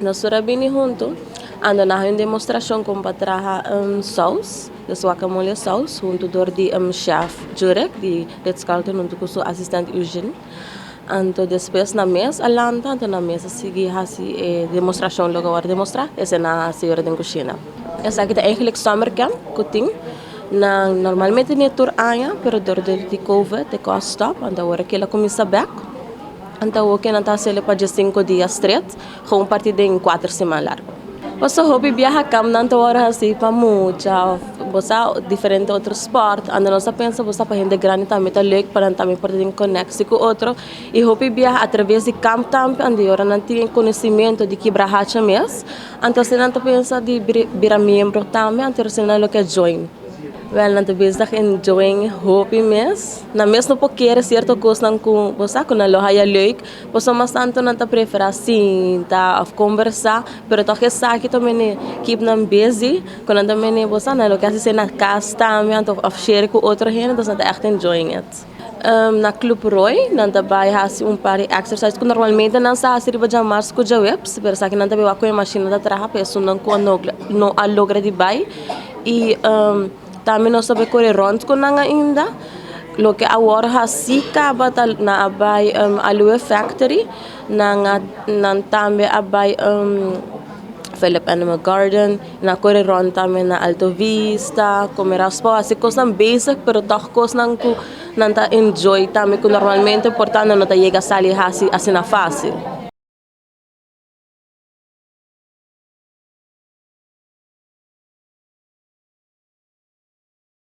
Nos tur a bini huntu, anto nan haña un demostrashon kon pa traha sous, dus guacamole sous, huntu dor di chef Jurek di Ritz Carlton huntu ku su asistent Eugene. Anto despues nan mes a lanta, anto nan mes a sigui hasi e demostrashon loke a wòrdu demostrá, esei nan a hasi ora den kushina. Esaki ta eigenlijk summer camp ku tin. Nan normalmente tin e tur aña, pero dor di covid e kos stòp, anto awor a kila kuminsá bèk. Anto awor ke nan ta hasiel pa diesinko dia stret, gewoon parti den kuater siman largu. Paso hopi biaha kamp nan ta wòrdu hasi pa mucha òf bo sa diferente otro spòrt, anto nos ta pensa bo sa pa hende grandi tambe ta leuk pa nan tambe por tin koneksi ku otro i hopi biaha atraves di kamp tambe anto e ora nan tin konosementu di kibra hacha mes, anto asina nan ta pensa di bira miembro tambe anto asina nan lo ke join. Wèl nan ta bezig enjoying hopi mes. Nan mes no por kere sierto kosnan ku bo sa ku nan lo haya leuk, pasobra mas tantu nan ta preferá sinta òf kombersá, pero tòg esaki ta mene keep nan busy, ku nan ta mene bo sa nan lo ke hasi esei na kas tambe anto òf share ku otro hende, entonces nan ta ègt enjoying it. Na Club Roy nan ta bai hasi un par di exercise ku normalmente nan sa hasi riba djamars ku djaweps, pero esaki nan ta bai wak ku e mashina ta traha pa esunnan ku no a logra di bai. I tambe nos ta bai kore rònt ku nan ainda. Loke awor hasi kaba ta nan a bai Aloe Factory, nan a nan tambe a bai Philip Animal Garden, nan a kore rònt tambe na Alto Vista, kome raspou, hasi kosnan basic pero tòg kosnan ku nan ta enjoy tambe ku normalmente por ta nan no ta yega sali hasi asina fásil.